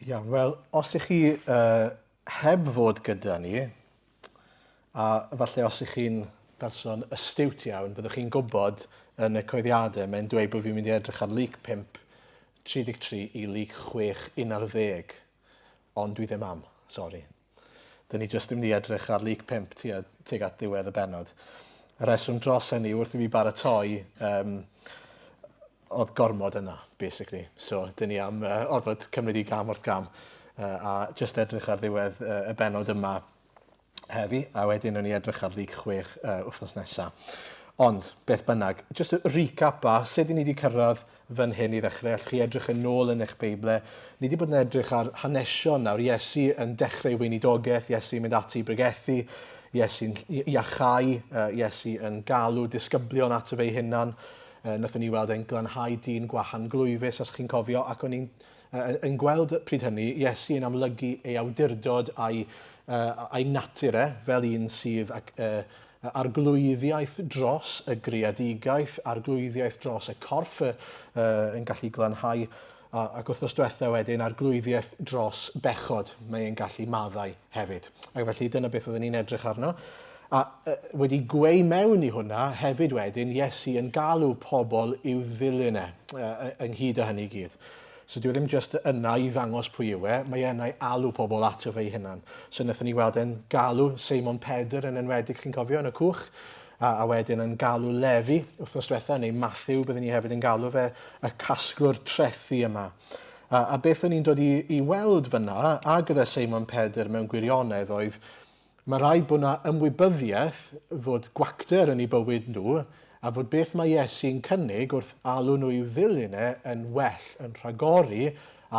Iawn, wel, os ych chi uh, heb fod gyda ni, a falle os ych chi'n berson astute iawn, byddwch chi'n gwybod yn y coeddiadau, mae'n dweud bod fi'n mynd i edrych ar Luc 5, 33 i Luc 6, 11. Ond dwi ddim am, sori. Dyn ni jyst yn mynd i edrych ar Luc 5 tua, tuag at ddiwedd y bennod. Y rheswm dros hynny, wrth i fi baratoi, um, oedd gormod yna, basically. So, dyn ni am uh, orfod cymryd i gam wrth gam uh, a jyst edrych ar ddiwedd uh, y bennod yma heddi, a wedyn o'n i edrych ar Luc 6 uh, wythnos nesaf. Ond, beth bynnag, just a recap bach, sut i ni wedi cyrraedd fan hyn i ddechrau, allwch chi edrych yn ôl yn eich Beible. Ni wedi bod yn edrych ar hanesion nawr, Iesu yn dechrau ei weinidogaeth, Iesu yn mynd ati i bregethu, Iesu'n iachau, uh, Iesu yn galw disgyblion ato fe'i hunan. Uh, Nathon ni weld e'n glanhau dyn gwahanglwyfus, os chi'n cofio, ac o'n i'n uh, yn gweld pryd hynny, Iesu yn amlygu ei awdurdod a'i, uh, a'i natur e, fel un sydd ac, uh, arglwyddiaeth dros y greadigaeth, arglwyddiaeth dros y corff uh, yn gallu glanhau, a, ac wythnos diwetha wedyn arglwyddiaeth dros bechod, mae e'n gallu maddau hefyd. Ac felly dyna beth oedden ni'n edrych arno. A uh, wedi gweu mewn i hwnna hefyd wedyn, Iesu yn galw pobl i'w ddilyn e, uh, ynghyd â hynny i gyd. So dyw e ddim jyst yna i ddangos pwy yw e, mae e yna i alw pobl ato fe'i hunan. So wnaethon ni weld e'n galw Seimon Pedr yn enwedig, chi'n cofio, yn y cwch, a, a wedyn yn galw Lefi wythnos diwetha, neu Matthew, byddwn ni hefyd yn galw fe, y casglwr trethi yma. A, a beth o'n i'n dod i, i weld fyna, a gyda Seimon Pedr mewn gwirionedd, oedd Mae rhaid bod 'na ymwybyddiaeth fod gwacter yn eu bywyd nhw a fod beth mae Iesu'n cynnig wrth alw nhw i'w ddilyn e yn well, yn rhagori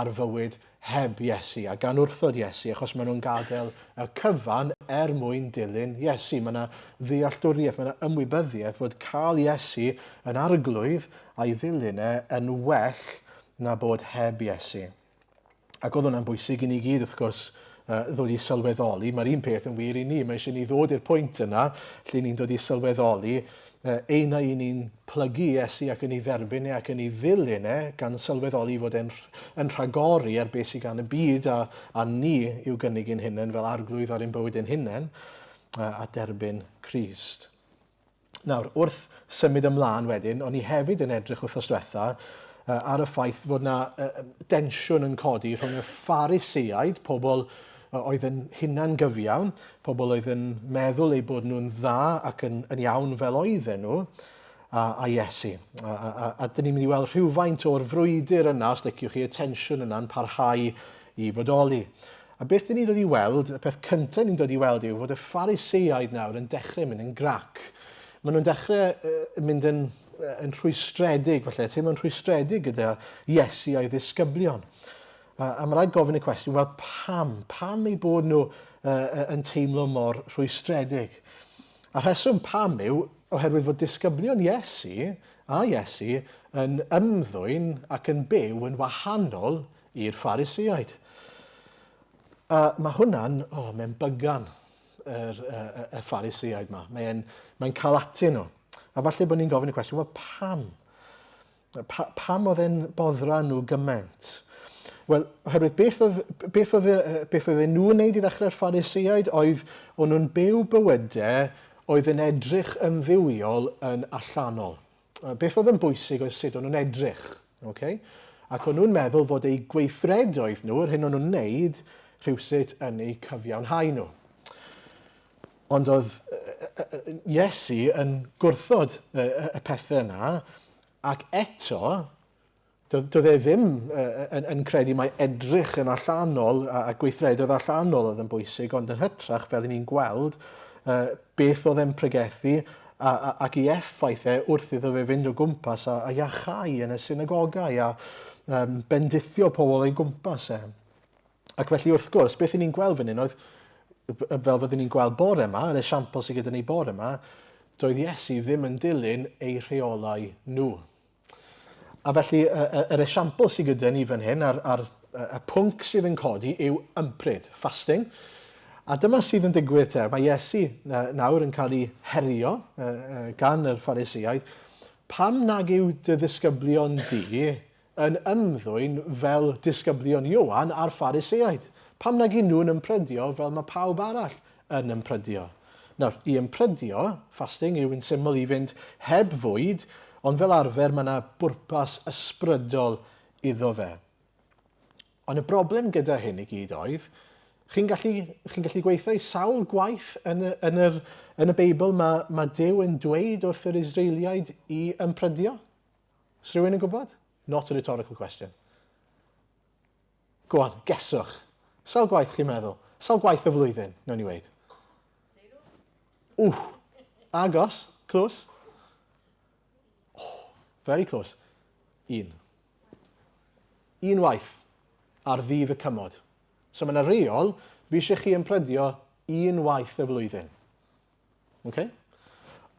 ar fywyd heb Iesu a gan wrthod Iesu achos maen nhw'n gadael y cyfan er mwyn dilyn Iesu. Mae 'na ddealltwriaeth, mae 'na ymwybyddiaeth fod cael Iesu yn arglwydd a'i ddilyn e yn well na bod heb Iesu. Ac oedd hwnna'n bwysig i ni gyd, wrth gwrs, uh, ddod i sylweddoli. Mae'r un peth yn wir i ni. Mae eisiau ni ddod i'r pwynt yna lle ni'n dod i sylweddoli uh, ein a un ni'n plygu Iesu ac yn ei dderbyn e ac yn ei ddilyn e, gan sylweddoli fod e'n yn rhagori ar beth sydd gan y byd a, a ni i'w gynnig ein hunain fel arglwydd ar ein bywyd ein hunain uh, a derbyn Crist. Nawr, wrth symud ymlaen wedyn, o'n i hefyd yn edrych wythnos diwetha uh, ar y ffaith fod na uh, densiwn yn codi rhwng y Phariseaid, pobl oedd yn hunan gyfiawn, pobl oedd yn meddwl eu bod nhw'n dda ac yn, yn iawn fel oedden nhw, a, a Iesu. A, a, a, a dyn ni'n mynd i weld rhywfaint o'r frwydr yna, os liciwch chi, y tensiwn yna'n parhau i fodoli. A beth dyn ni'n dod i weld, y peth cyntaf ni'n dod i weld yw fod y Phariseaid nawr yn dechrau mynd yn grac. Maen nhw'n dechrau uh, mynd yn, yn rhwystredig, falle, teimlo'n rhwystredig gyda Iesu a'i ddisgyblion. A, a mae rhaid gofyn y cwestiwn, wel pam? Pam eu bod nhw uh, yn teimlo mor rhwystredig? A rheswm pam yw oherwydd fod disgyblion Iesu a Iesu yn ymddwyn ac yn byw yn wahanol i'r Phariseaid. A mae hwnna'n, o, oh, mae'n bygan yr, y, y, y Phariseaid yma. Mae'n mae cael atyn nhw. A falle bod ni'n gofyn y cwestiwn, wel pam? Pa, pam oedd e'n boddra nhw gymaint? Wel, oherwydd beth oedd, beth oedd, beth oedd nhw'n wneud i ddechrau'r Phariseaid oedd o'n nhw'n byw bywydau oedd yn edrych yn dduwiol yn allanol. Beth oedd yn bwysig oedd sut o'n nhw'n edrych. Okay? Ac o'n nhw'n meddwl fod eu gweithredoedd nhw, yr hyn o'n nhw'n wneud, rhywsut yn eu cyfiawnhau nhw. Ond oedd Iesu yn gwrthod y pethau yna, ac eto, doedd e ddim yn, yn credu mai edrych yn allanol a, a gweithredoedd allanol oedd yn bwysig, ond yn hytrach, fel i ni'n gweld, uh, beth oedd e'n pregethu a, a, ac i effaith e wrth iddo fe fynd o gwmpas a, a iachau yn y synagogau a um, bendithio pobl o'i gwmpas e. Ac felly, wrth gwrs, beth i ni'n gweld fan hyn oedd, fel byddwn ni'n gweld bore yma, yr esiampl sydd gyda ni bore yma, doedd Iesu ddim yn dilyn eu rheolau nhw. A felly, yr esiampl sydd gyda ni fan hyn, a'r, ar, y pwnc sydd yn codi yw ympryd, fasting. A dyma sydd yn digwydd te. Mae Iesu nawr yn cael ei herio gan yr Phariseaid. Pam nag yw dy ddisgyblion di yn ymddwyn fel disgyblion Ioan a'r Phariseaid? Pam nag 'yn nhw'n ymprydio fel mae pawb arall yn ymprydio? Nawr, i ymprydio, fasting, yw yn syml i fynd heb fwyd, ond fel arfer mae yna bwrpas ysbrydol iddo fe. Ond y broblem gyda hyn i gyd oedd, chi'n gallu, chi'n gallu gweithio i sawl gwaith yn y, yn yr, yn y Beibl mae, mae Duw yn dweud wrth yr Israeliaid i ymprydio? Os rhywun yn gwybod? Not a rhetorical question. Go on, geswch. Sawl gwaith chi'n meddwl? Sawl gwaith y flwyddyn, nawn ni weid? Ww, agos, close. Oh, very close. Un. Un waith ar ddydd y cymod. So mae yna reol, fi eisiau chi ymprydio un waith y flwyddyn. Okay?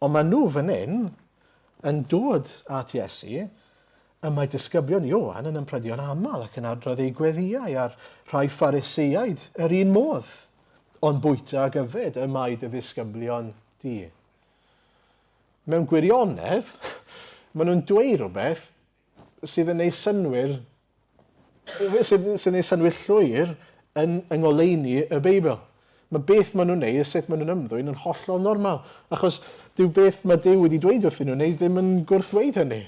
Ond mae nhw fan hyn yn dod at Iesu, y mae disgyblion Ioan yn ymprydio'n aml ac yn adrodd eu gweddïau a'r rhai Phariseaid yr un modd. Ond bwyta ac yfed y mae dy ddisgyblion di. Mewn gwirionedd, maen nhw'n dweud rhywbeth sydd yn ei synwyr sydd, sydd yn ei synwyr llwyr yn yng ngoleuni y Beibl. Mae beth maen nhw'n neud a sut maen nhw'n ymddwyn yn hollol normal, achos dyw beth mae Duw wedi dweud wrthyn nhw'n neud ddim yn gwrthweud hynny.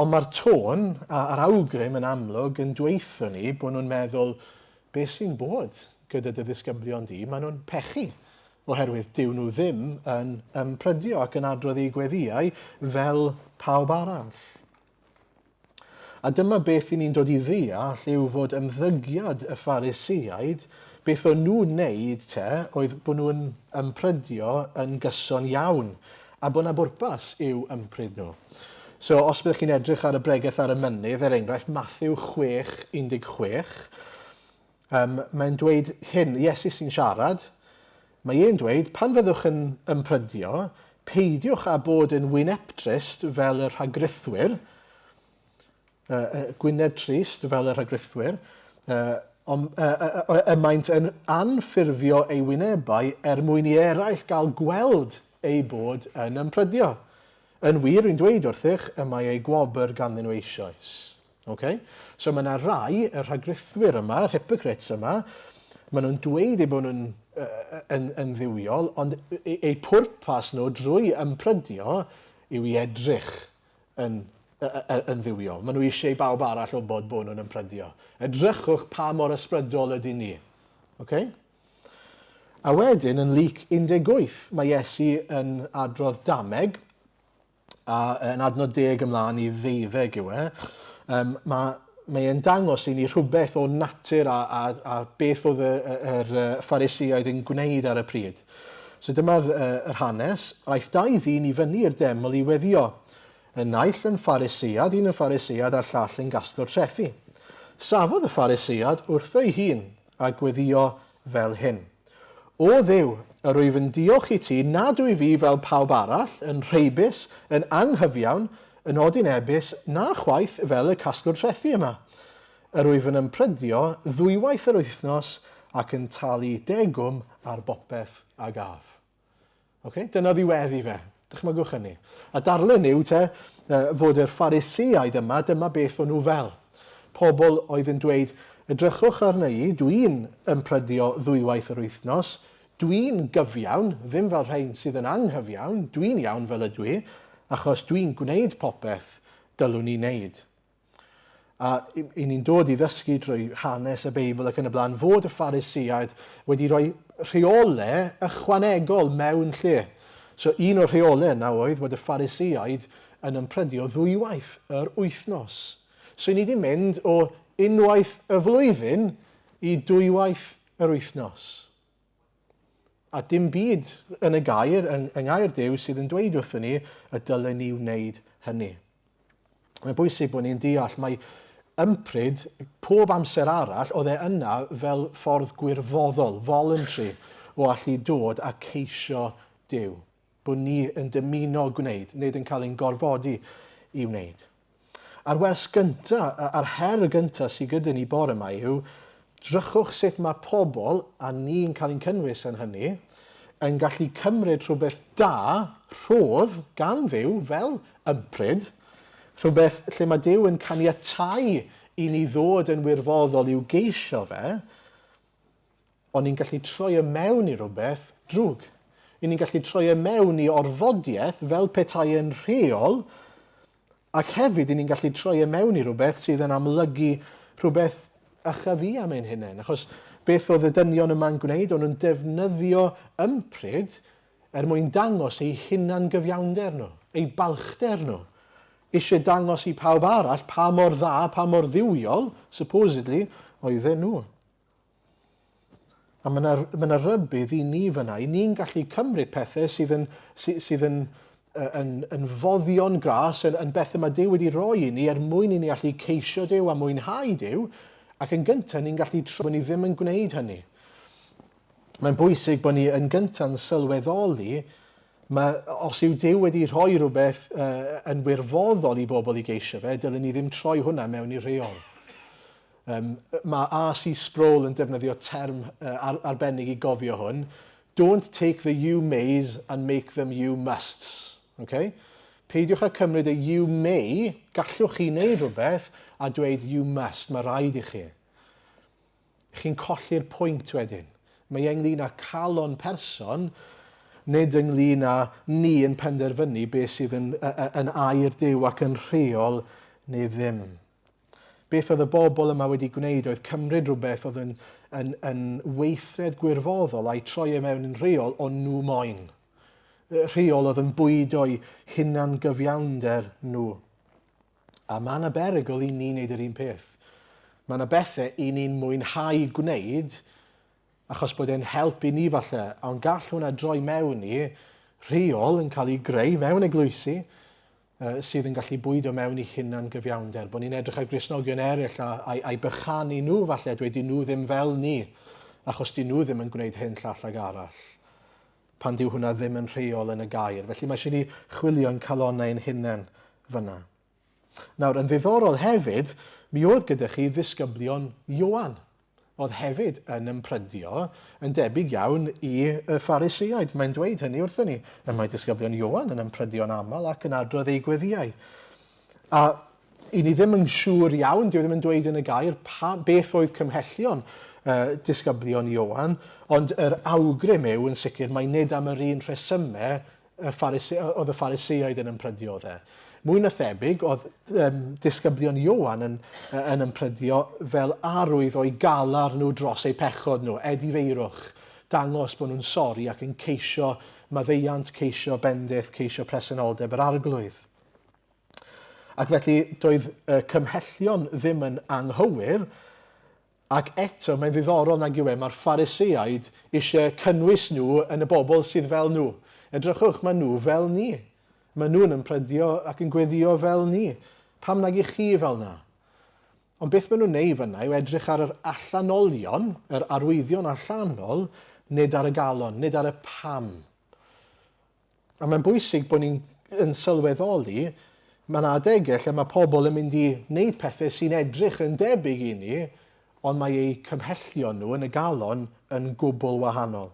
Ond mae'r tôn a'r awgrym yn amlwg yn dweutho ni bod nhw'n meddwl, beth sy'n bod gyda dy ddisgyblion di? Maen nhw'n pechu oherwydd dyw nhw ddim yn ymprydio ac yn adrodd eu gweddïau fel pawb arall. A dyma beth i ni'n dod i ddeall yw fod ymddygiad y Phariseaid, beth o'n nhw'n wneud te, oedd bod nhw'n ymprydio yn gyson iawn, a bod 'na bwrpas i'w ympryd nhw. So, os byddwch chi'n edrych ar y bregeth ar y mynydd, er enghraifft, Mathew 6, 16, um, mae'n dweud hyn, Iesu sy'n siarad, mae e'n dweud, pan fyddwch yn ymprydio, peidiwch â bod yn wynebtrist fel y rhagrithwyr, uh, gwyneb trist fel y rhagrithwyr, uh, ond uh, uh, uh, y maent yn anffurfio ei wynebau er mwyn i eraill gael gweld eu bod yn ymprydio. Yn wir, rwy'n dweud wrthych, y mae eu gwobr ganddyn nhw eisoes. Okay? So mae yna rai, y rhagrithwyr yma, yr hypocrites yma, maen nhw'n dweud eu bod nhw'n yn, yn dduwiol, ond eu, eu pwrpas nhw drwy ymprydio yw i edrych yn, yn dduwiol. Maen nhw eisiau i bawb arall wybod bod nhw'n ymprydio. Edrychwch pa mor ysbrydol ydyn ni. Okay? A wedyn, yn Luc 18, mae Iesu yn adrodd dameg, a yn adnod deg ymlaen i ddeuddeg yw e. Um, mae, mae e'n dangos i ni rhywbeth o natur a, a, a beth oedd y, y, yr Phariseaid yn gwneud ar y pryd. So dyma'r yr hanes. Aeth dau ddyn i fyny i'r deml i weddio. Y naill yn Pharisead, un yn Pharisead a'r llall yn gasglwr trethi. Safodd y Pharisead wrtho ei hun a gweddio fel hyn. O Dduw, yr wyf yn diolch i ti nad wyf fi fel pawb arall, yn rheibus, yn anghyfiawn, yn odinebus, na chwaith fel y casglwr trethi yma. Yr wyf yn ymprydio ddwywaith yr wythnos ac yn talu degwm ar bopeth a gaf. Ok, dyna ddiwedd i fe. Dychmygwch hynny. A darlun yw te fod yr Phariseaid yma, dyma beth o'n nhw fel. Pobl oedd yn dweud, edrychwch arna i, dwi'n ymprydio ddwywaith yr wythnos, dwi'n gyfiawn, ddim fel rhain sydd yn anghyfiawn, dwi'n iawn fel ydw i, achos dwi'n gwneud popeth dylwn i wneud. A i ni'n dod i ddysgu drwy hanes y Beibl ac yn y blaen fod y Phariseaid wedi rhoi rheolau ychwanegol mewn lle. So un o'r rheolau yna oedd bod y Phariseaid yn ymprydio ddwywaith yr wythnos. So ni wedi mynd o unwaith y flwyddyn i dwywaith yr wythnos. A dim byd yn y gair, yng, yng ngair Duw, sydd yn dweud wrthyn ni y dylen ni wneud hynny. Mae'n bwysig bod ni'n deall mai ympryd, pob amser arall, oedd e yna fel ffordd gwirfoddol, voluntary, o allu dod a ceisio Duw. Bod ni yn dymuno gwneud, nid yn cael ein gorfodi i wneud. A'r wers gyntaf, a'r her gyntaf sydd gyda ni bore yma yw, drychwch sut mae pobl, a ni'n cael ein cynnwys yn hynny, yn gallu cymryd rhywbeth da, rhodd, gan Dduw, fel ympryd, Rhywbeth lle mae Duw yn caniatáu i ni ddod yn wirfoddol i'w geisio fe, ond ni'n gallu troi e mewn i rywbeth drwg. I ni'n gallu troi e mewn i orfodiaeth fel petai e'n rheol, ac hefyd i ni'n gallu troi e mewn i rywbeth sydd yn amlygu rhywbeth ycha fi am ein hunain. Achos beth oedd y dynion yma'n gwneud? O'n nhw'n defnyddio ympryd er mwyn dangos eu hunan-gyfiawnder nhw, eu balchder nhw. Eisiau dangos i pawb arall pa mor dda, pa mor dduwiol, supposedly, oedden nhw. A mae yna, mae yna rybudd i ni fyna. I ni'n gallu cymryd pethau sydd yn, sydd yn, yn, yn foddion gras, yn, yn bethau mae Duw wedi rhoi i ni er mwyn i ni allu ceisio Duw a mwynhau Duw, ac yn gyntaf ni'n gallu troi bod ni ddim yn gwneud hynny. Mae'n bwysig bod ni yn gyntaf yn sylweddoli mae, os yw Duw wedi rhoi rhywbeth uh, yn wirfoddol i bobl i geisio fe, dylen ni ddim troi hwnna mewn i rheol. Um, mae R.C. Sproul yn defnyddio term uh, ar, arbennig i gofio hwn. Don't take the you mays and make them you musts. Okay? Peidiwch â cymryd y you may, gallwch chi wneud rhywbeth, a dweud you must, mae rhaid i chi. Chi'n colli'r pwynt wedyn. Mae e ynglyn â calon person, nid ynglyn â ni yn penderfynu beth sydd yn, yn air Duw ac yn rheol neu ddim. Beth oedd y bobl yma wedi gwneud oedd cymryd rhywbeth oedd yn, yn, yn weithred gwirfoddol a'i troi e mewn yn rheol o'n nhw moyn. Rheol oedd yn bwydo'i hunan gyfiawnder nhw. A mae yna berygl i ni wneud yr un peth. Mae yna bethau i ni'n mwynhau gwneud achos bod e'n help i ni falle, ond gall hwnna droi mewn i rheol yn cael ei greu mewn eglwysi sydd yn gallu bwydo mewn i hunan gyfiawnder, bod ni'n edrych ar Gristnogion eraill a, a'i, a'i bychanu nhw falle, a dweud dyn nhw ddim fel ni, achos dyn nhw ddim yn gwneud hyn llall ag arall, pan dyw hwnna ddim yn rheol yn y gair. Felly mae eisiau ni chwilio'n calonnau ein hunain fyna. Nawr, yn ddiddorol hefyd, mi oedd gyda chi ddisgyblion Ioan. oedd hefyd yn ymprydio, yn debyg iawn i y Phariseaid. Mae'n dweud hynny wrthyn ni. Y mae disgyblion Ioan yn ymprydio'n aml ac yn adrodd eu gweddïau. A i ni ddim yn siŵr iawn, dyw e ddim yn dweud yn y gair pa, beth oedd cymhellion uh, disgyblion Ioan, ond yr awgrym yw yn sicr mae nid am yr un rhesymau y Pharise, oedd y Phariseaid yn ymprydio dde. Mwy na thebyg, oedd um, disgyblion Ioan yn, yn ymprydio fel arwydd o'i galar nhw dros eu pechod nhw, edifeirwch, dangos bod nhw'n sori ac yn ceisio maddeuant, ceisio bendith, ceisio presenoldeb yr arglwydd. Ac felly, doedd y cymhellion ddim yn anghywir, Ac eto, mae'n ddiddorol nag yw e, mae'r Phariseaid eisiau cynnwys nhw yn y bobl sydd fel nhw. Edrychwch, maen nhw fel ni. Maen nhw'n ymprydio ac yn gweddïo fel ni. Pam nag ych chi fel 'na? Ond beth maen nhw'n wneud fan'na yw edrych ar yr allanolion, yr arwyddion allanol, nid ar y galon, nid ar y pam. A mae'n bwysig bod ni'n yn sylweddoli, mae yna adegau lle mae pobl yn mynd i wneud pethau sy'n edrych yn debyg i ni, ond mae eu cymhellion nhw yn y galon yn gwbl wahanol.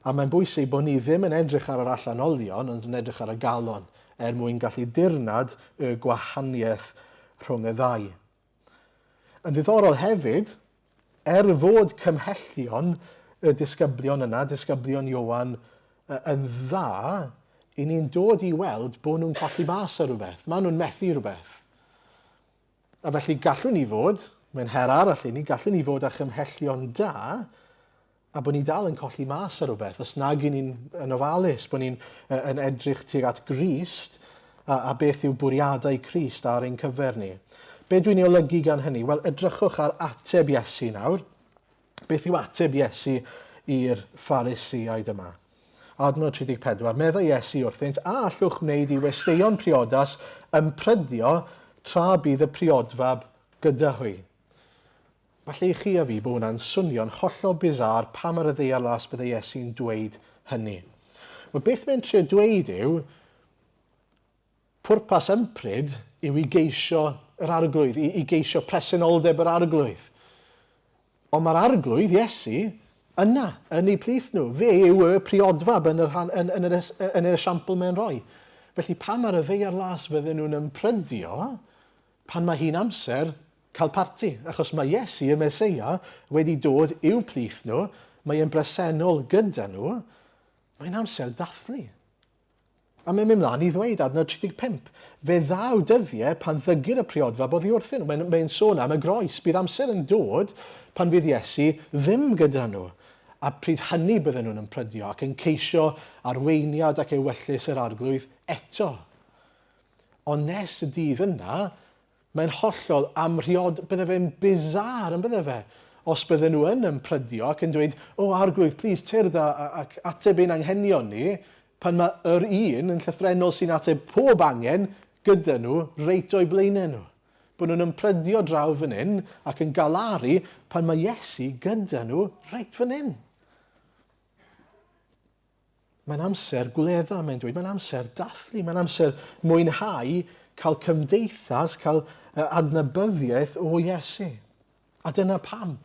A mae'n bwysig bod ni ddim yn edrych ar yr allanolion, ond yn edrych ar y galon, er mwyn gallu dirnad y gwahaniaeth rhwng y ddau. Yn ddiddorol hefyd, er fod cymhellion y disgyblion yna, disgyblion Ioan, yn dda, i ni'n dod i weld bod nhw'n colli mas ar rhywbeth. Maen nhw'n methu rhywbeth. A felly gallwn ni fod, mae'n her arall i ni, gallwn ni fod â chymhellion da, a bod ni dal yn colli mas ar rhywbeth, os nag y'n ni'n yn ofalus, bod ni'n yn edrych tuag at Grist a, a beth yw bwriadau Crist ar ein cyfer ni. Be dwi'n ei olygu gan hynny? Wel, edrychwch ar ateb Iesu nawr. Beth yw ateb Iesu i'r Phariseaid yma? Adnod 34, meddai Iesu wrthynt, a allwch wneud i westeion priodas ymprydio tra bydd y priodfab gyda hwy? Falle i chi a fi bod hwnna'n swnio'n hollol bizarre, pam ar y ddaear las bydde Iesu'n dweud hynny? Wel, beth mae'n trio dweud yw, pwrpas ympryd yw i geisio yr arglwydd, i, i geisio presenoldeb yr arglwydd. Ond mae'r arglwydd, Iesu, yna, yn eu plith nhw. Fe yw y priodfab yn yr, yn, yn, yr, yn yr esiampl mae'n rhoi. Felly pam ar y ddaear las fydden nhw'n ymprydio pan mae hi'n amser cael parti? Achos mae Iesu, y Meseia, wedi dod i'w plith nhw, mae e'n bresennol gyda nhw, mae'n amser dathlu. A mae'n mynd mlaen i ddweud, adnod 35, fe ddaw dyddiau pan ddygir y priodfab oddi wrthyn nhw. Mae'n, mae sôn am y groes. Bydd amser yn dod pan fydd Iesu ddim gyda nhw. A pryd hynny bydden nhw'n ymprydio ac yn ceisio arweiniad ac ewyllys yr Arglwydd eto. Ond nes y dydd yna, Mae'n hollol amhriod, bydde fe'n bizarre yn bydde fe? Os bydden nhw yn ymprydio ac yn dweud, o Arglwydd, plîs tyrd a, a, ac ateb ein anghenion ni, pan mae yr un yn llythrennol sy'n ateb pob angen gyda nhw reit o'u blaenau nhw. Bod nhw'n ymprydio draw fan hyn ac yn galaru pan mae Iesu gyda nhw reit fan hyn. Mae'n amser gwledda, mae'n dweud. Mae'n amser dathlu, mae'n amser mwynhau cael cymdeithas, cael adnabyddiaeth o Iesu. A dyna pam.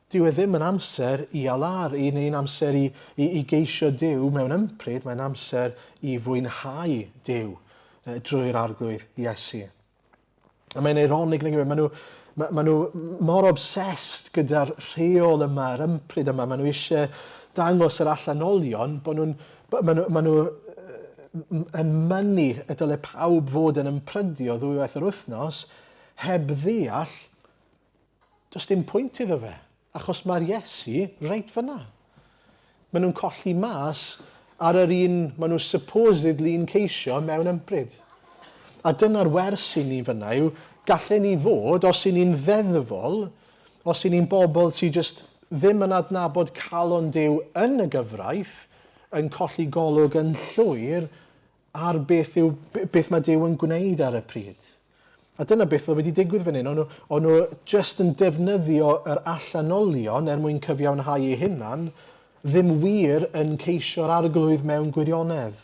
Dyw e ddim yn amser i alaru neu'n amser i, i, i geisio Duw mewn ympryd, mae'n amser i fwynhau Duw drwy'r Arglwydd Iesu. A mae'n eironig, nag yw e? Maen nhw, ma, ma nhw mor obsessed gyda'r rheol yma, yr ympryd yma. Maen nhw eisiau dangos yr allanolion bod nhw'n... Maen nhw, ma nhw yn mynnu y dyle pawb fod yn ymprydio ddwywaith yr wythnos heb ddeall Does dim pwynt iddo fe, achos mae'r Iesu reit fyna. Maen nhw'n colli mas ar yr un maen nhw supposedly'n ceisio mewn ympryd. A dyna'r wers i ni fyna yw, gallen ni fod, os i ni'n ddeddfol, os i ni'n bobl sydd jyst ddim yn adnabod calon Duw yn y gyfraith, yn colli golwg yn llwyr ar beth yw, beth mae Duw yn gwneud ar y pryd. A dyna beth oedd wedi digwydd fan hyn. O'n nhw, o'n nhw just yn defnyddio yr allanolion er mwyn cyfiawnhau eu hunan, ddim wir yn ceisio'r arglwydd mewn gwirionedd.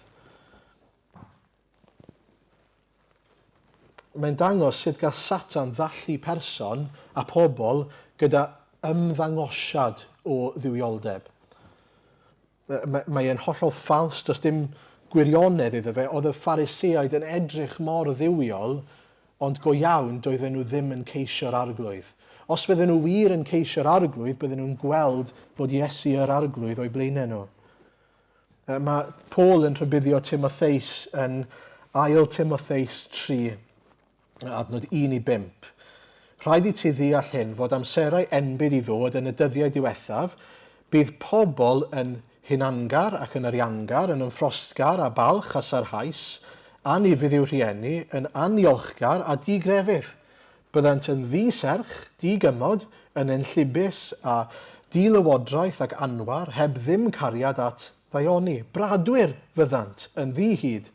Mae'n dangos sut gall Satan ddallu person a pobl gyda ymddangosiad o dduwioldeb. Mae e'n hollol ffals, does dim gwirionedd iddo fe. Oedd y Phariseaid yn edrych mor dduwiol, ond go iawn doedden nhw ddim yn ceisio'r Arglwydd. Os fydden nhw wir yn ceisio'r Arglwydd, bydden nhw'n gweld fod Iesu yr Arglwydd o'u blaenau nhw. Mae Paul yn rhybuddio Timotheus yn Ail Timotheus 3, adnod 1 i 5. Rhaid i ti ddeall hyn, fod amserau enbyd i ddod yn y dyddiau diwethaf, bydd pobl yn hunangar ac yn ariangar, yn ymffrostgar a balch a sarhaus, anufudd i'w rhieni, yn anniolchgar a digrefydd. Byddant yn ddi-serch, di-gymod, yn enllibus a di-lywodraeth ac anwar, heb ddim cariad at ddaioni. Bradwyr fyddant, yn ddi-hid,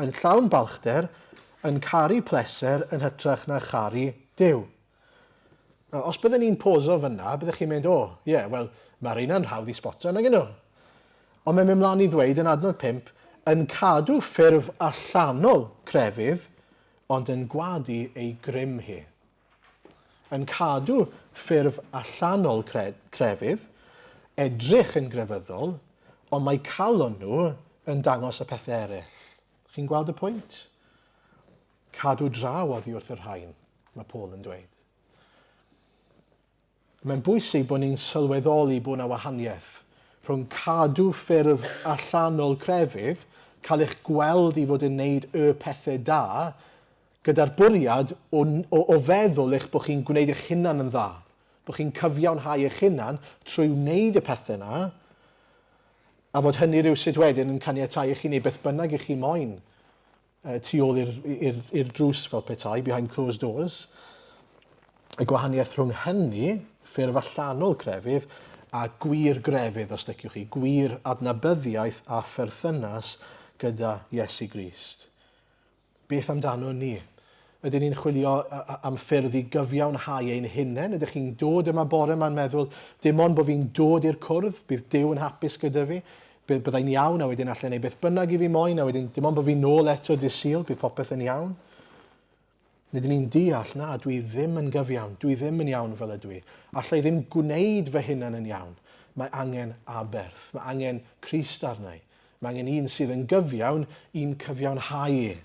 yn llawn balchder, yn caru pleser yn hytrach na charu Duw. Nawr, os bydden ni'n poso fyna, byddech chi'n mynd, o, oh, ie, yeah, wel, mae'r rheina'n hawdd i sboto, nag nhw? Ond mae'n mynd mlaen i ddweud yn adnod 5, yn cadw ffurf allanol crefydd, ond yn gwadu ei grym hi. Yn cadw ffurf allanol cre crefydd, edrych yn grefyddol, ond mae calon nhw yn dangos y pethau eraill. Chi'n gweld y pwynt? Cadw draw oddi wrth y rhain, mae Paul yn dweud. Mae'n bwysig bod ni'n sylweddoli bod yna wahaniaeth rhwng cadw ffurf allanol crefydd, cael eich gweld i fod yn neud y pethau da, gyda'r bwriad o, o, o feddwl eich bod chi'n gwneud eich hunan yn dda, bod chi'n cyfiawnhau eich hunan trwy wneud y pethau yna, A fod hynny rywsut wedyn yn caniatáu i chi wneud beth bynnag i chi moyn tu ôl i'r drws fel petai, behind closed doors. Y gwahaniaeth rhwng hynny, ffurf allanol crefydd, a gwir grefydd, os liciwch chi, gwir adnabyddiaeth a pherthynas gyda Iesu Grist. Beth amdano ni? Ydyn ni'n chwilio am ffyrdd i gyfiawnhau ein hunain? Ydych chi'n dod yma bore yma'n meddwl, dim ond bod fi'n dod i'r cwrdd, bydd Duw yn hapus gyda fi, byddai'n iawn, a wedyn allai wneud beth bynnag i fi moyn, a wedyn dim ond bod fi'n nôl eto dydd Sul, bydd popeth yn iawn? Nid ni'n deall, na, dwi ddim yn gyfiawn, dwi ddim yn iawn fel ydw i. Allai ddim gwneud fy hunan yn iawn. Mae angen aberth, mae angen Crist arna i. Mae angen un sydd yn gyfiawn i'n cyfiawnhau.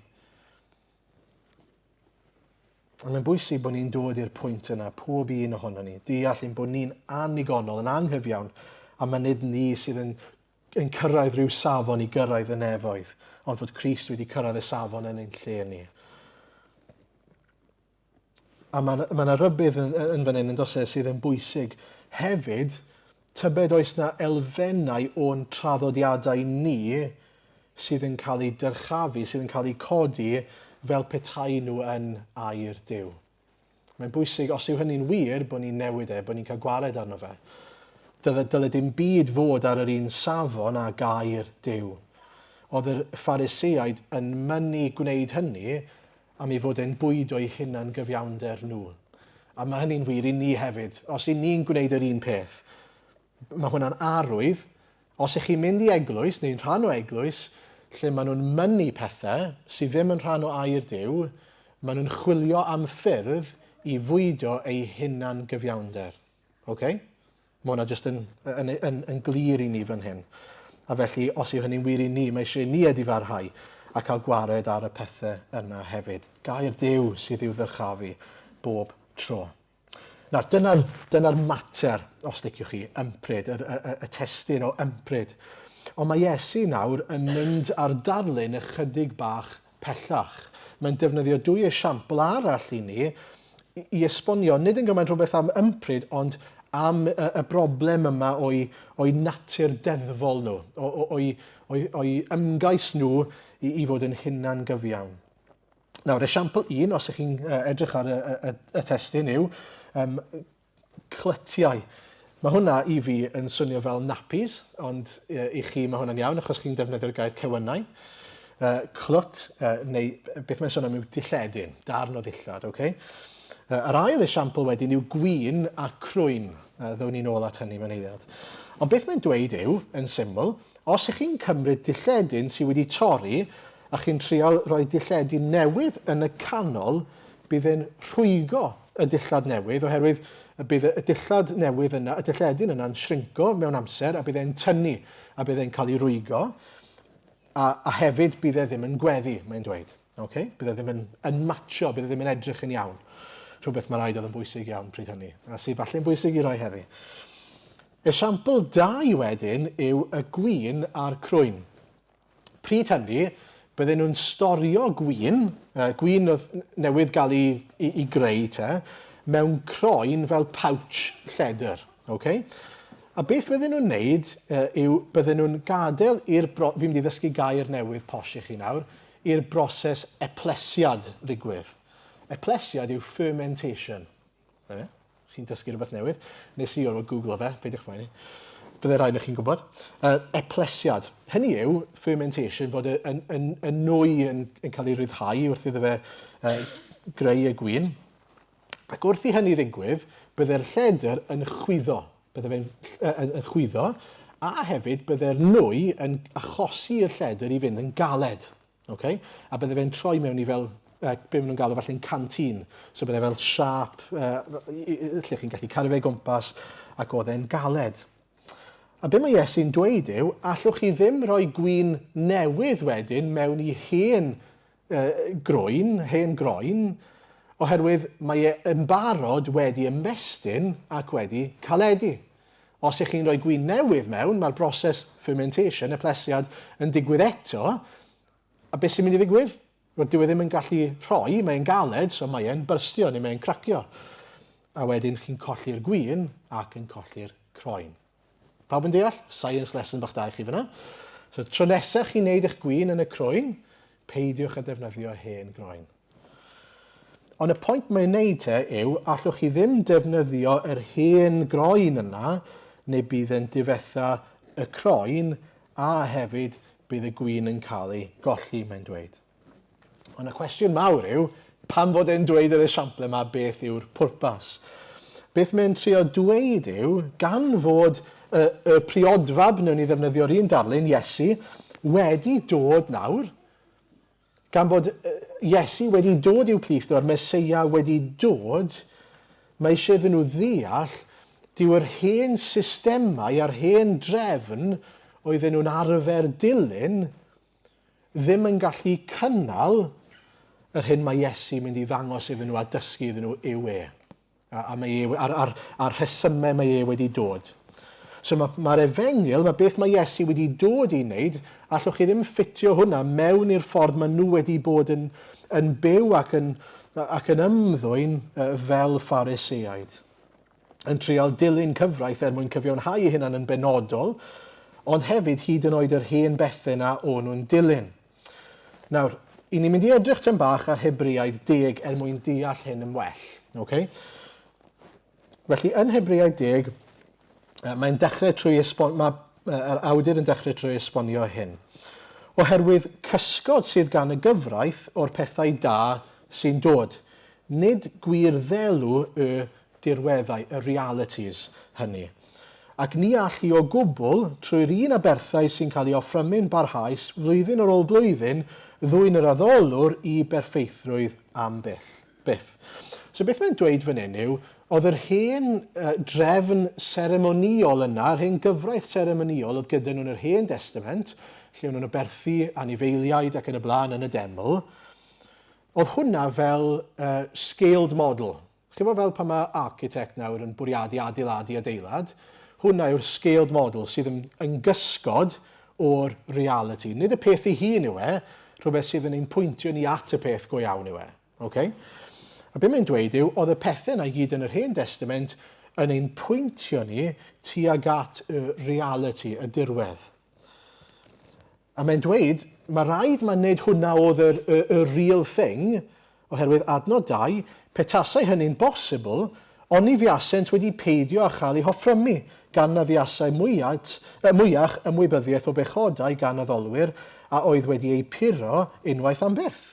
A mae'n bwysig bod ni'n dod i'r pwynt yna, pob un ohono ni, deall ein bod ni'n annigonol, yn anghyfiawn, a mae nid ni sydd yn, yn cyrraedd rhyw safon i gyrraedd y nefoedd, ond fod Crist wedi cyrraedd y safon yn ein lle ni. A mae yna ma rybudd yn, yn fan hyn yn does e, sydd yn bwysig. Hefyd, tybed oes na elfennau o'n traddodiadau ni sydd yn cael eu dyrchafu, sydd yn cael eu codi fel petai nhw yn air Duw. Mae'n bwysig, os yw hynny'n wir, bod ni'n newid e, bod ni'n cael gwared arno fe. Dyle, dyle dim byd fod ar yr un safon â gair Duw. Oedd yr Phariseaid yn mynnu gwneud hynny am ei fod e'n bwydo'u hunan gyfiawnder nhw. A mae hynny'n wir i ni hefyd. Os i ni'n gwneud yr un peth, mae hwnna'n arwydd. Os ych chi'n mynd i eglwys, neu'n rhan o eglwys, lle maen nhw'n mynnu pethau sydd ddim yn rhan o air Duw, maen nhw'n chwilio am ffyrdd i fwydo eu hunan gyfiawnder. Okay? Mae hwnna jyst yn, yn, yn, yn glir i ni fan hyn. A felly, os yw hynny'n wir i ni, mae eisiau ni edifarhau a cael gwared ar y pethau yna hefyd. Gair Duw sydd i'w ddyrchafu bob tro. Nawr, dyna'r dyna mater, os liciwch chi, ympryd, y, y, y, y testun o ympryd. Ond mae Iesu nawr yn mynd ar darlun ychydig bach pellach. Mae'n defnyddio dwy esiampl arall i ni i esbonio, nid yn gymaint rhywbeth am ympryd, ond am y, y broblem yma o'i, o'i natur deddfol nhw, o'i, o'i, o'i ymgais nhw i, i fod yn hunan gyfiawn. Nawr, esiampl un, os ych chi'n edrych ar y, y, y testun yw um, clytiau. Mae hwnna i fi yn swnio fel nappies, ond i chi mae hwnna'n iawn achos chi'n defnyddio'r gair cewynnau. Uh, clwt, uh, neu beth mae'n sôn am yw dilledyn, darn o ddillad, okay? Uh, yr ail esiampl wedyn yw gwin a crwyn. Uh, ddown ni'n ôl at hynny mewn eiliad. Ond beth mae'n dweud yw, yn syml, os ych chi'n cymryd dilledyn sydd wedi torri a chi'n trial rhoi dilledyn newydd yn y canol, bydd e'n rhwygo y dillad newydd oherwydd y bydd y dillad newydd yna, y dilledyn yna'n shrinco mewn amser a bydd e'n tynnu a bydd e'n cael ei rwygo a, a hefyd bydd e ddim yn gweddu, mae'n dweud. Okay? Bydd e ddim yn, yn matcho, bydd e ddim yn edrych yn iawn. Rhywbeth mae rhaid oedd yn bwysig iawn pryd hynny, a sydd falle'n bwysig i rai heddi. Esiampl dau wedyn yw y gwin a'r crwyn. Pryd hynny, bydden nhw'n storio gwin, uh, gwin oedd newydd gael ei, ei, ei greu te, mewn croen fel pouch lledr. Okay? A beth bydden nhw'n neud uh, yw bydden nhw'n gadael i'r... Bro... Fi'n mynd i ddysgu gair newydd posh i chi nawr, i'r broses eplesiad ddigwydd. Eplesiad yw fermentation. Na fe. Chi'n dysgu rhywbeth newydd. Nes i orfod googlo fe, peidiwch poeni. Bydde rhaid chi'n gwybod. Uh, eplesiad. Hynny yw, fermentation, fod y, y, y, y nwy yn, yn cael ei ryddhau wrth iddo fe uh, greu y gwin. Ac wrth i hynny ddigwydd, bydde'r lledr yn chwyddo. Bydde fe'n yn, yn chwyddo, a hefyd bydde'r nwy yn achosi i'r lledr i fynd yn galed. Okay? A bydde fe'n troi mewn i fel, uh, be maen nhw'n galw falle'n canteen. So bydde fel siâp, uh, lle chi'n gallu cario fe gwmpas, ac oedd e'n galed. A be mae Iesu'n dweud yw, allwch chi ddim rhoi gwin newydd wedyn mewn i hen uh, groen, hen groen, oherwydd mae e yn barod wedi ymestyn ac wedi caledu. Os ych chi'n rhoi gwin newydd mewn, mae'r broses fermentation, y plesiad, yn digwydd eto, a beth sy'n mynd i ddigwydd? Wel, dyw e ddim yn gallu rhoi, mae'n galed, so mae e'n byrstio neu mae'n cracio. A wedyn chi'n colli'r gwin ac yn colli'r croen. Pawb yn deall? Science lesson bach da i chi fyna. So, tro nesaf chi'n neud eich gwin yn y croen, peidiwch â defnyddio hen groen. Ond y pwynt mae'n neud te yw, allwch chi ddim defnyddio yr hen groen yna, neu bydd e'n difetha y croen, a hefyd bydd y gwin yn cael ei golli, mae'n dweud. Ond y cwestiwn mawr yw, pam fod e'n dweud yr esiample yma beth yw'r pwrpas? Beth mae'n trio dweud yw, gan fod y, y priodfab, newn ni ddefnyddio'r un darlun, Iesu, wedi dod nawr, Gan fod Iesu wedi dod i'w plith nhw a'r Meseia wedi dod, mae eisiau iddyn nhw ddeall, dyw yr hen systemau a'r hen drefn oedden nhw'n arfer dilyn ddim yn gallu cynnal yr hyn mae Iesu mynd i ddangos iddyn nhw a dysgu iddyn nhw yw e. A, a mae e, a'r, a'r, a'r rhesymau mae e wedi dod. So mae'r ma efengyl, mae beth mae Iesu wedi dod i wneud, allwch chi ddim ffitio hwnna mewn i'r ffordd maen nhw wedi bod yn, yn byw ac yn, ac yn ymddwyn fel Phariseaid. Yn trial dilyn cyfraith er mwyn cyfiawnhau eu hunan yn benodol, ond hefyd hyd yn oed yr hen bethau na o'n nhw'n dilyn. Nawr, i ni'n mynd i edrych tyn bach ar Hebreaid deg er mwyn deall hyn yn well. Okay? Felly, yn Hebreaid deg, mae'n dechrau trwy esbon... Mae yr awdur yn dechrau trwy esbonio hyn. Oherwydd cysgod sydd gan y gyfraith o'r pethau da sy'n dod, nid gwir ddelw y dirweddau, y realities, hynny. Ac ni all hi o gwbl, trwy'r un aberthau sy'n cael ei offrymu'n barhaus flwyddyn ar ôl blwyddyn, ddwyn yr addolwr i berffeithrwydd am byth. Byth. So beth mae'n dweud fan hyn yw, oedd yr hen uh, drefn seremonïol yna, yr hen gyfraith seremonïol oedd gyda nhw yn yr hen testament, lle o'n nhw'n aberthu anifeiliaid ac yn y blaen yn y deml, oedd hwnna fel uh, scaled model. Chimod fel pan mae architect nawr yn bwriadu adeiladu adeilad, hwnna yw'r scaled model sydd yn, yn gysgod o'r reality. Nid y peth ei hun yw e, rhywbeth sydd yn ein pwyntio ni at y peth go iawn yw e. Okay? A be mae'n dweud yw, oedd y pethau yna i gyd yn yr Hen Testament yn ein pwyntio ni tuag at y reality, y dirwedd. A mae'n dweud, mae rhaid mae nid hwnna oedd yr, y, y real thing, oherwydd adnod 2, petasai hynny'n bosibl, oni fuasent wedi peidio â chael eu hoffrymu, gan na fuasai mwyat, mwyach ymwybyddiaeth o bechodau gan addolwyr a oedd wedi eu puro unwaith am byth.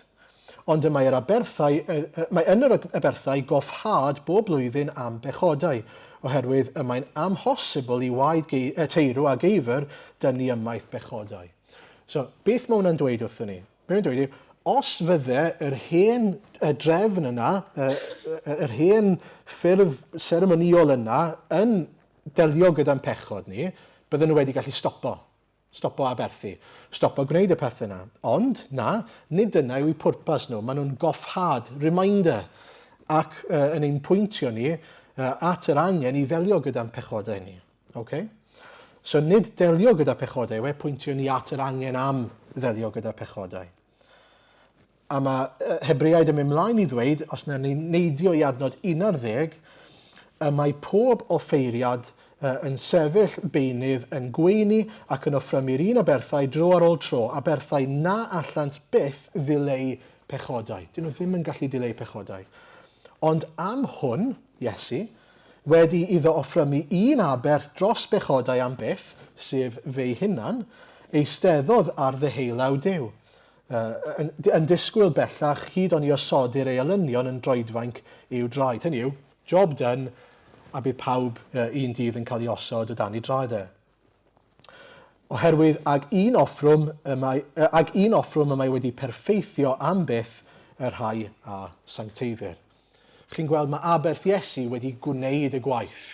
Ond y mae yr aberthau, mae yn yr aberthau goffhad bob blwyddyn am bechodau, oherwydd y mae'n amhosibl i waed teirw a geifr dynnu ymaith bechodau. So, beth mae hwnna'n dweud wrthyn ni? Be mae'n dweud yw, os fydde yr hen y drefn yna, yr hen ffurf seremonïol yna yn delio gyda'n pechod ni, bydden nhw wedi gallu stopo. Stopo aberthu. Stopo gwneud y pethau yna. Ond, na, nid dyna yw eu pwrpas nhw. Maen nhw'n goffhad, reminder, ac uh, yn ein pwyntio ni uh, at yr angen i ddelio gyda'n pechodau ni. Okay? So nid delio gyda pechodau yw e, pwyntio ni at yr angen am ddelio gyda pechodau. A mae Hebreaid yn mynd mlaen i ddweud, os na ni'n neidio i adnod 11, y mae pob offeiriad yn sefyll beunydd yn gweini ac yn offrymu'r un aberthau dro ar ôl tro, aberthau na allant byth ddileu pechodau. Dyn nhw ddim yn gallu dileu pechodau. Ond am hwn, Iesu, wedi iddo offrymu un aberth dros bechodau am byth, sef fe'i hunan, eisteddodd ar ddeheulaw Duw. Yn, yn disgwyl bellach hyd oni osodir ei elynion yn droedfainc i'w draed. Hynny yw, job done, a bydd pawb un dydd yn cael ei osod o dan ei draed e. Oherwydd ag un offrwm y mae, ag un offrwm y mae wedi perffeithio am byth y rhai a sancteiddir. Chi'n gweld, mae aberth Iesu wedi gwneud y gwaith.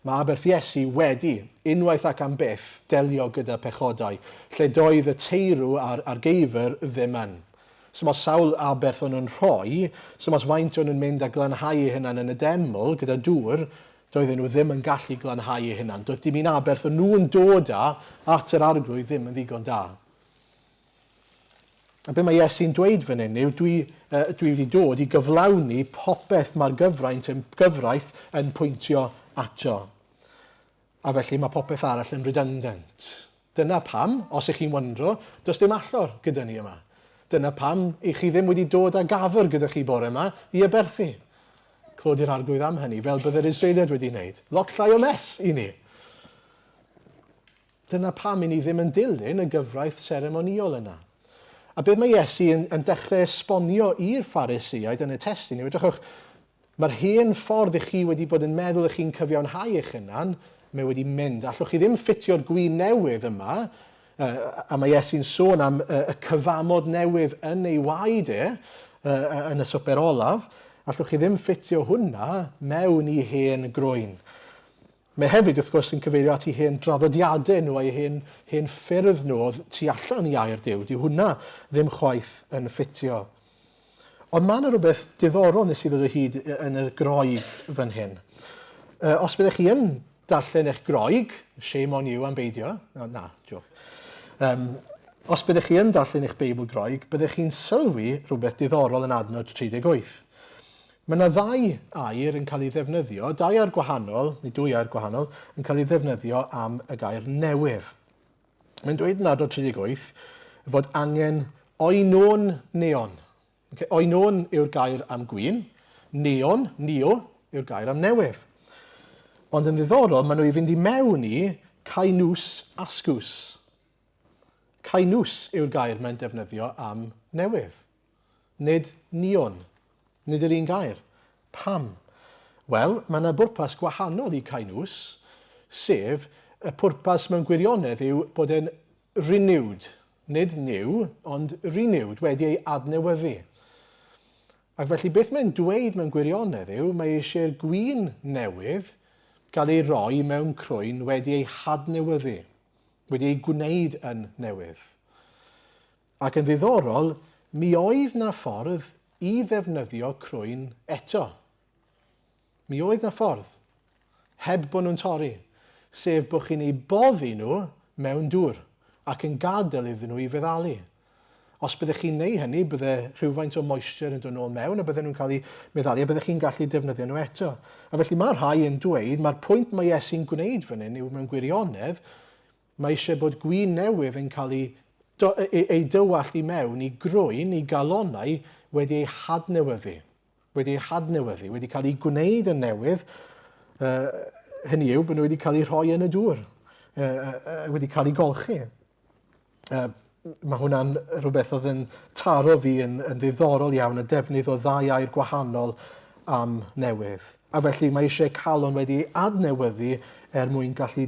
Mae aberth Iesu wedi, unwaith ac am byth, delio gyda pechodau, lle doedd y teirw a'r, a'r geifr ddim yn. Sdim ots sawl aberth o'n nhw'n rhoi, sdim ots faint o'n nhw'n mynd a glanhau eu hunan yn y deml gyda dŵr, doedden nhw ddim yn gallu glanhau eu hunan. Doedd dim un aberth o'n nhw'n dod â at yr arglwydd ddim yn ddigon da. A be mae Iesu'n dweud fan hyn yw, dwi, uh, dwi wedi dod i gyflawni popeth mae'r gyfraint yn, gyfraith yn pwyntio ato. A felly mae popeth arall yn redundant. Dyna pam, os ych chi'n wyndro, does dim allor gyda ni yma. Dyna pam i chi ddim wedi dod â gafr gyda chi bore yma i aberthu. Clod i'r arglwydd am hynny, fel bydde'r Israeliaid wedi wneud. Lot llai o mess i ni. Dyna pam i ni ddim yn dilyn y gyfraith seremonïol yna. A beth mae Iesu yn, yn dechrau esbonio i'r Phariseaid yn y testun yw, edrychwch, mae'r hen ffordd i chi wedi bod yn meddwl i chi'n cyfiawnhau eich hunan, mae wedi mynd. Allwch chi ddim ffitio'r gwin newydd yma, a mae Iesu'n sôn am y cyfamod newydd yn ei waed e, yn y swper olaf, allwch chi ddim ffitio hwnna mewn i hen groen. Mae hefyd, wrth gwrs, yn cyfeirio at eu hen draddodiadau nhw a'u hen, hen ffyrdd nhw oedd tu allan i air Duw. Dyw hwnna ddim chwaith yn ffitio. Ond mae yna rhywbeth diddorol nes i ddod o hyd yn y Groeg fan hyn. Os byddech chi yn darllen eich Groeg, shame on you am beidio, na, na joke. Um, os byddech chi yn darllen eich Beibl Groeg, byddech chi'n sylwi rhywbeth diddorol yn adnod 38. Mae yna ddau air yn cael ei ddefnyddio, dau air gwahanol, neu dwy air gwahanol, yn cael ei ddefnyddio am y gair newydd. Mae'n dweud yn adnod 38 fod angen oenon neon. Okay, oenon yw'r gair am gwin, neon, neo, yw'r gair am newydd. Ond yn ddiddorol, maen nhw i fynd i mewn i caenws ascws. Caenws yw'r gair mae'n defnyddio am newydd. Nid neon. Nid yr un gair. Pam? Wel, mae yna bwrpas gwahanol i caenws, sef y pwrpas mewn gwirionedd yw bod e'n renewed. Nid new, ond renewed, wedi ei adnewyddu. Ac felly beth mae'n dweud mewn gwirionedd yw mae eisiau'r gwin newydd gael ei roi mewn crwyn wedi ei hadnewyddu, wedi ei gwneud yn newydd. Ac yn ddiddorol, mi oedd 'na ffordd i ddefnyddio crwyn eto. Mi oedd 'na ffordd, heb bod nhw'n torri, sef bod chi'n eu boddi nhw mewn dŵr ac yn gadael iddyn nhw i feddalu. Os byddech chi'n neu hynny, bydde rhywfaint o moisture yn dod nôl mewn a bydden nhw'n cael eu meddalu a byddech chi'n gallu defnyddio nhw eto. A felly mae rhai yn dweud, mae'r pwynt mae Iesu'n gwneud fan hyn yw mewn gwirionedd, Mae eisiau bod gwin newydd yn cael ei ei dywallt i mewn i groen, i galonnau wedi eu hadnewyddu. Wedi eu hadnewyddu, wedi cael eu gwneud yn newydd, uh, hynny yw bod nhw wedi cael eu rhoi yn y dŵr, uh, uh, wedi cael eu golchi. Uh, mae hwnna'n rhywbeth oedd yn taro fi yn, yn ddiddorol iawn, y defnydd o ddau air gwahanol am newydd. A felly mae eisiau calon wedi ei adnewyddu er mwyn gallu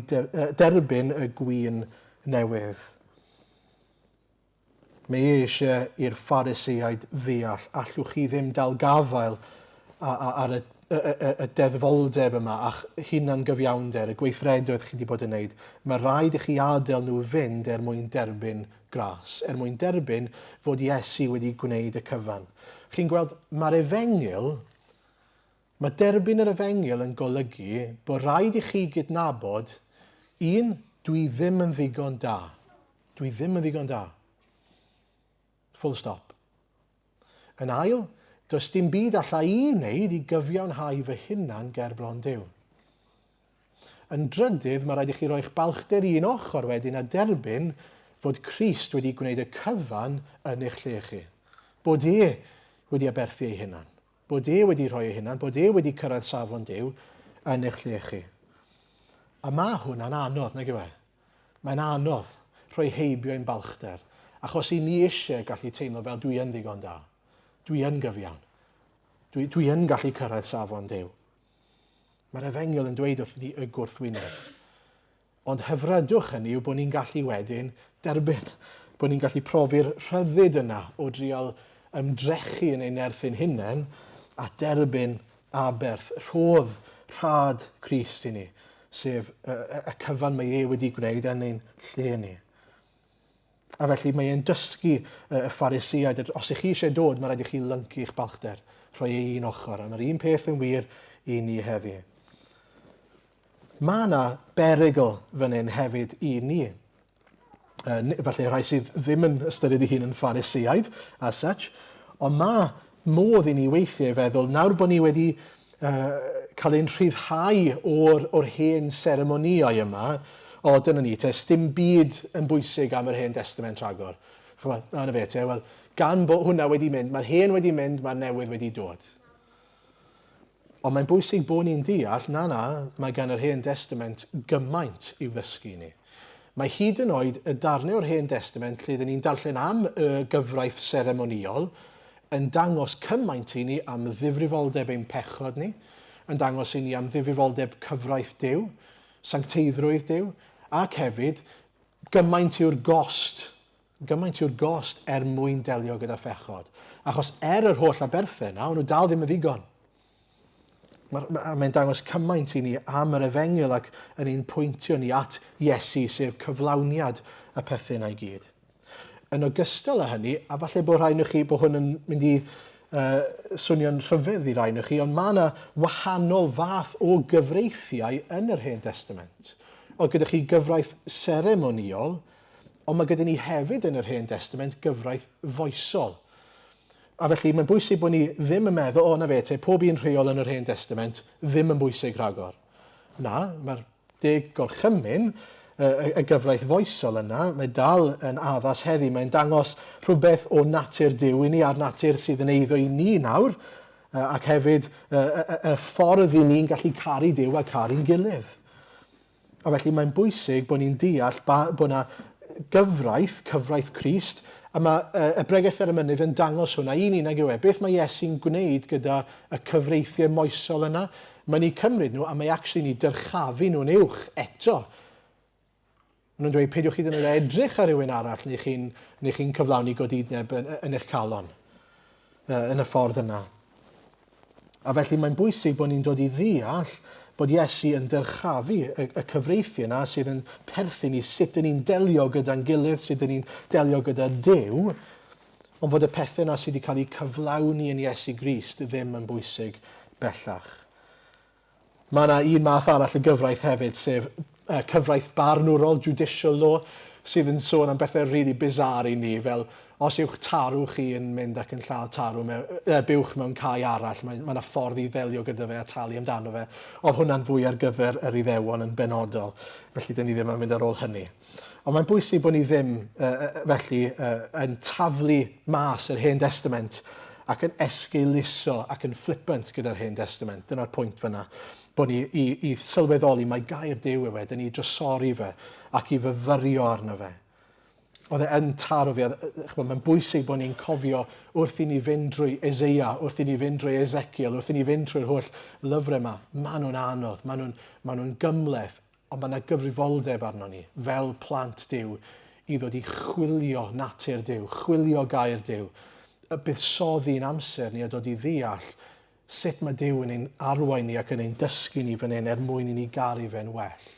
derbyn y gwin newydd. Mae e eisiau i'r Phariseaid ddeall, allwch chi ddim dal gafael ar y, y, y, y deddfoldeb yma a'ch hunan gyfiawnder, y gweithredoedd chi wedi bod yn wneud. Mae rhaid i chi adael nhw fynd er mwyn derbyn gras, er mwyn derbyn fod Iesu wedi gwneud y cyfan. Chi'n gweld, mae'r efengyl Mae derbyn yr efengyl yn golygu bod rhaid i chi gydnabod, un, dwi ddim yn ddigon da. Dwi ddim yn ddigon da. Full stop. Yn ail, does dim byd alla i wneud i gyfiawnhau fy hunan ger bron Duw. Yn drydydd, mae rhaid i chi roi'ch balchder i un ochr wedyn a derbyn fod Crist wedi gwneud y cyfan yn eich lle chi. Bod e wedi aberthu ei hunan. Bod e wedi rhoi ei hunan, bod e wedi cyrraedd safon Duw yn eich lle chi. A mae hwnna'n anodd, nag yw e? Mae'n anodd rhoi heibio ein balchder, achos i ni eisiau gallu teimlo fel dwi yn ddigon da, dwi yn gyfiawn, dwi, dwi yn gallu cyrraedd safon Duw. Mae'r efengyl yn dweud wrth ni y gwrthwyneb. Ond hyfrydwch hynny yw bod ni'n gallu wedyn derbyn, bod ni'n gallu profi'r rhyddid yna o drial ymdrechu yn ein nerth ein hunain a derbyn aberth, rhodd, rhad Crist i ni, sef y, y, y cyfan mae e wedi gwneud yn ein lle ni. A felly mae e'n dysgu y Phariseaid, os ych chi eisiau dod, mae rhaid i chi lyncu eich balchder, rhoi ei un ochr. A mae'r un peth yn wir i ni heddi. Mae yna berygl fan hyn hefyd i ni. Uh, falle rhai sydd ddim yn ystyried eu hun yn Phariseaid as such, ond mae modd i ni weithiau feddwl, nawr bod ni wedi uh, cael ein rhyddhau o'r, or hen seremonïau yma, o dyna ni, te, dim byd yn bwysig am yr hen testament rhagor. Chymod, na fe te, wel, gan bod hwnna wedi mynd, mae'r hen wedi mynd, mae'r newydd wedi dod. Ond mae'n bwysig bod ni'n deall, na, na, mae gan yr Hen Destament gymaint i'w ddysgu i ni. Mae hyd yn oed y darnau o'r Hen Destament lle dyn ni'n darllen am y gyfraith seremonïol yn dangos cymaint i ni am ddifrifoldeb ein pechod ni, yn dangos i ni am ddifrifoldeb cyfraith Duw, sancteiddrwydd Duw, ac hefyd gymaint yw'r gost Gymaint yw'r gost er mwyn delio gyda phechod. Achos er yr holl aberthau yna, o'n nhw dal ddim yn ddigon. Mae'n mae dangos cymaint i ni am yr efengyl ac yn ein pwyntio ni at Iesu, sef cyflawniad y pethau yna i gyd. Yn ogystal â hynny, a falle bod rhai chi, bod hwn yn mynd i uh, swnio'n rhyfedd i rai chi, ond mae yna wahanol fath o gyfreithiau yn yr Hen Testament. Oedd gyda chi gyfraith seremonïol, ond mae gyda ni hefyd yn yr Hen Testament gyfraith foesol. A felly mae'n bwysig bod ni ddim yn meddwl, o na fe, te, pob un rheol yn yr Hen Testament ddim yn bwysig rhagor. Na, mae'r deg gorchymyn, y, y, y gyfraith foesol yna, mae dal yn addas heddi. Mae'n dangos rhywbeth o natur Duw i ni a'r natur sydd yn eiddo i ni nawr, ac hefyd y, y, y ffordd i ni'n gallu caru Duw a caru'n gilydd. A felly mae'n bwysig bod ni'n deall ba, bod yna gyfraith, cyfraith Crist, a mae y Bregeth ar y Mynydd yn dangos hwnna i ni, nag yw e? Beth mae Iesu'n gwneud gyda y cyfreithiau moesol yna? Mae'n eu cymryd nhw a mae actually ni dyrchafu nhw'n uwch eto. Maen nhw'n dweud, peidiwch chi ddim yn edrych ar rhywun arall neu chi'n neu chi cyflawni godidneb yn, yn eich calon yn y ffordd yna. A felly mae'n bwysig bod ni'n dod i ddeall bod Iesu yn dyrchafu y, y cyfreithiau yna sydd yn perthyn i sut dyn ni'n delio gyda'n gilydd, sut dyn ni'n delio gyda Duw, ond fod y pethau yna sydd wedi cael eu cyflawni yn Iesu Grist ddim yn bwysig bellach. Mae yna un math arall o gyfraith hefyd, sef uh, cyfraith barnwrol, judicial law, sydd yn sôn am bethau really bizarre i ni, fel os yw'ch tarw chi yn mynd ac yn lladd tarw mewn, uh, buwch mewn cae arall, mae, mae yna ffordd i ddelio gyda fe a talu amdano fe. Oedd hwnna'n fwy ar gyfer yr Iddewon yn benodol, felly dyn ni ddim yn mynd ar ôl hynny. Ond mae'n bwysig bod ni ddim, uh, felly, uh, yn taflu mas yr Hen Destament ac yn esgeuluso ac yn flippant gyda'r Hen Destament. Dyna'r pwynt fyna. Bod ni i, i sylweddoli mae gair Duw yw e, dyn ni drysori fe ac i fyfyrio arno fe. Oedd e yn taro fi, mae'n bwysig bod ni'n cofio wrth i ni fynd drwy Eseia, wrth i ni fynd drwy Ezekiel, wrth i ni fynd trwy'r holl lyfrau yma, maen nhw'n anodd, maen nhw'n ma nhw gymhleth, Ond mae 'na gyfrifoldeb arnon ni, fel plant Duw, i ddod i chwilio natur Duw, chwilio gair Duw, y buddsoddi'n amser ni a dod i ddeall sut mae Duw yn ein arwain ni ac yn ein dysgu ni fan hyn er mwyn i ni garu fe'n well.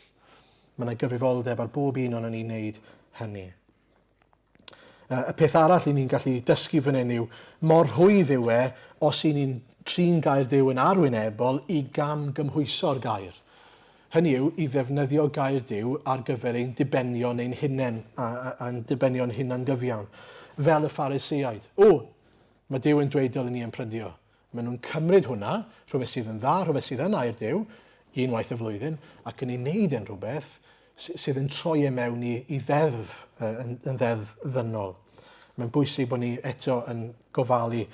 Mae 'na gyfrifoldeb ar bob un ohonon ni i wneud hynny. Y peth arall i ni'n gallu dysgu fan hyn yw mor rhwydd yw e os i ni'n trin gair Duw yn arwynebol i gam gymhwyso'r gair. Hynny yw, i ddefnyddio gair Duw ar gyfer ein dibenion ein hunain a'n dibenion hunangyfiawn. Fel y Phariseaid. O, mae Duw yn dweud dylen ni ymprydio. Maen nhw'n cymryd hwnna, rhywbeth sydd yn dda, rhywbeth sydd yn air Duw, unwaith y flwyddyn, ac yn ei wneud e'n rhywbeth sydd yn troi e mewn i, i ddeddf, yn, yn ddeddf ddynol. Mae'n bwysig bod ni eto yn gofalu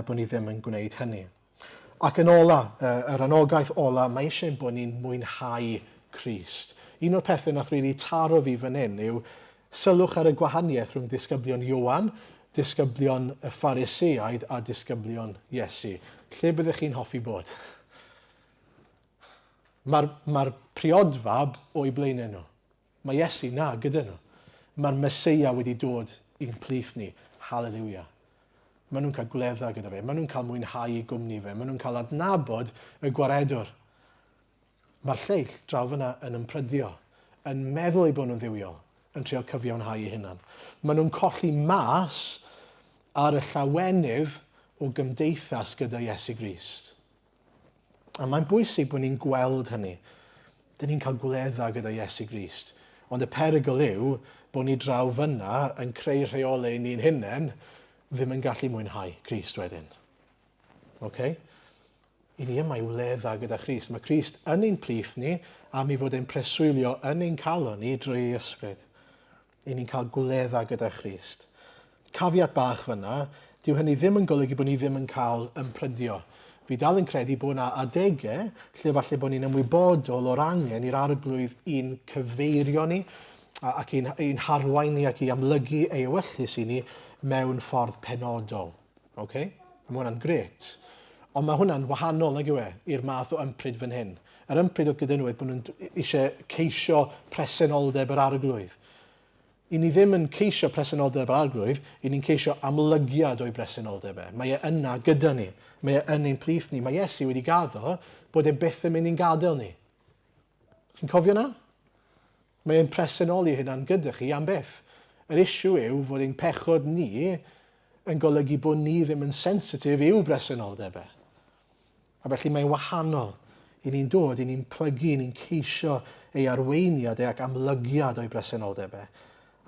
bod ni ddim yn gwneud hynny. Ac yn ola, yr anogaeth ola, mae eisiau bod ni'n mwynhau Crist. Un o'r pethau nath rili taro fi fan hyn yw Sylwch ar y gwahaniaeth rhwng disgyblion Ioan, disgyblion y Phariseaid a disgyblion Iesu. Lle byddech chi'n hoffi bod? Mae'r mae priodfab o'u blaenau nhw. Mae Iesu na gyda nhw. Mae'r Meseia wedi dod i'n plith ni. Haleliwia. Maen nhw'n cael gwledda gyda fe. Maen nhw'n cael mwynhau ei gwmni fe. Maen nhw'n cael adnabod y gwaredwr. Mae'r lleill draw fyna yn ymprydio, yn meddwl eu bod nhw'n dduwiol, yn trio cyfiawnhau eu hunan. Maen nhw'n colli mas ar y llawenydd o gymdeithas gyda Iesu Grist. A mae'n bwysig bod ni'n gweld hynny. Dyn ni'n cael gwledda gyda Iesu Grist. Ond y perygl yw bod ni draw fyna yn creu rheolau ni'n hunain ddim yn gallu mwynhau Crist wedyn. Okay? I ni yma i wledda gyda Christ. Mae Crist yn ein plith ni am ei fod e'n preswylio yn ein calon ni drwy ei ysbryd. I ni'n cael gwledda gyda Christ. Cafiat bach fyna, dyw hynny ddim yn golygu bod ni ddim yn cael ymprydio. Fi dal yn credu bod yna adegau lle falle bod ni'n ymwybodol o'r angen i'r arglwydd i'n cyfeirio ni ac i'n, i'n harwain ni ac i amlygu ei ewyllys i ni mewn ffordd penodol. Ok? A mae hwnna'n grêt. Ond mae hwnna'n wahanol, nag yw e, i'r math o ympryd fan hyn. Yr ympryd oedd gyda nhw oedd bod nhw'n eisiau ceisio presenoldeb yr arglwydd. I ni ddim yn ceisio presenoldeb yr arglwydd, i ni'n ceisio amlygiad o'i bresenoldeb e. Mae e yna gyda ni. Mae e yn ein plith ni. Mae Iesu wedi gaddo, bod e byth yn mynd i'n gadael ni. Chi'n cofio na? Mae e'n presenoli hynna'n gyda chi am byth. Yr issue yw fod ein pechod ni yn golygu bod ni ddim yn sensitif i'w bresenoldeb e. A felly mae'n wahanol. I ni'n dod, i ni'n plygu, i ni'n ceisio ei arweiniad e ac amlygiad o'i bresenoldeb e.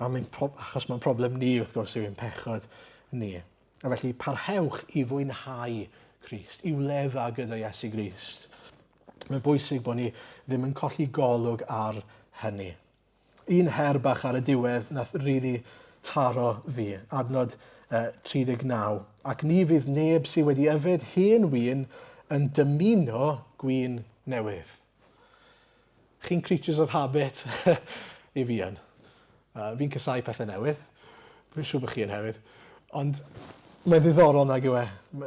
A mae'n achos mae'n problem ni, wrth gwrs, yw ein pechod ni. A felly parhewch i fwynhau Crist, i wledda gyda Iesu Grist. Mae'n bwysig bod ni ddim yn colli golwg ar hynny. Un her bach ar y diwedd nath rili taro fi, adnod uh, 39. Ac ni fydd neb sydd wedi yfed hen win yn dymuno gwin newydd. Chi'n creatures of habit? I fi yn. Uh, fi'n casau pethau newydd. Dwi'n siŵr bod chi yn hefyd. Ond mae'n ddiddorol nag yw e.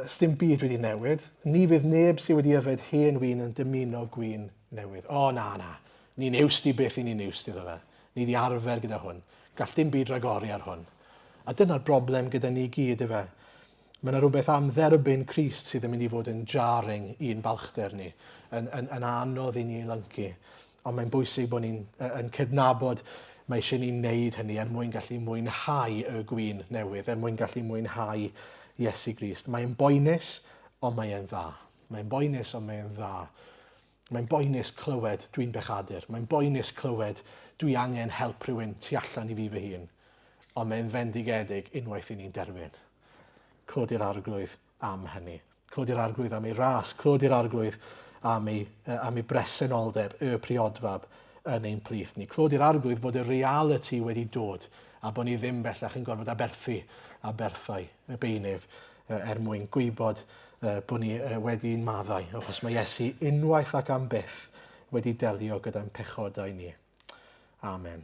Sdim byd wedi newid. Ni fydd neb sydd wedi yfed hen win yn dymuno gwin newydd. O, na, na. Ni'n used i beth i ni'n used iddo fe. Ni wedi arfer gyda hwn. Gall dim byd ragori ar hwn. A dyna'r broblem gyda ni gyd, efe. Mae yna rhywbeth am dderbyn Crist sydd yn mynd i fod yn jarring i'n balchder ni, yn, yn, yn anodd i ni ei lyncu. Ond mae'n bwysig bod ni'n yn cydnabod mae eisiau ni wneud hynny er mwyn gallu mwynhau y gwin newydd, er mwyn gallu mwynhau Iesu Grist. Mae'n boenus, ond mae'n dda. Mae'n boenus, ond mae'n dda. Mae'n boenus clywed dwi'n bechadur. Mae'n boenus clywed dwi angen help rhywun tu allan i fi fy hun. Ond mae'n fendigedig unwaith i ni'n derbyn. Clod i'r Arglwydd am hynny. Clod i'r Arglwydd am ei ras. Clod i'r Arglwydd am ei, am ei bresenoldeb, y priodfab, yn ein plith ni. Clod i'r Arglwydd fod y realiti wedi dod a bod ni ddim bellach yn gorfod aberthu aberthau y beunydd er mwyn gwybod bod ni wedi'n maddau, achos mae Iesu unwaith ac am byth wedi delio gyda'n pechodau ni. Amen.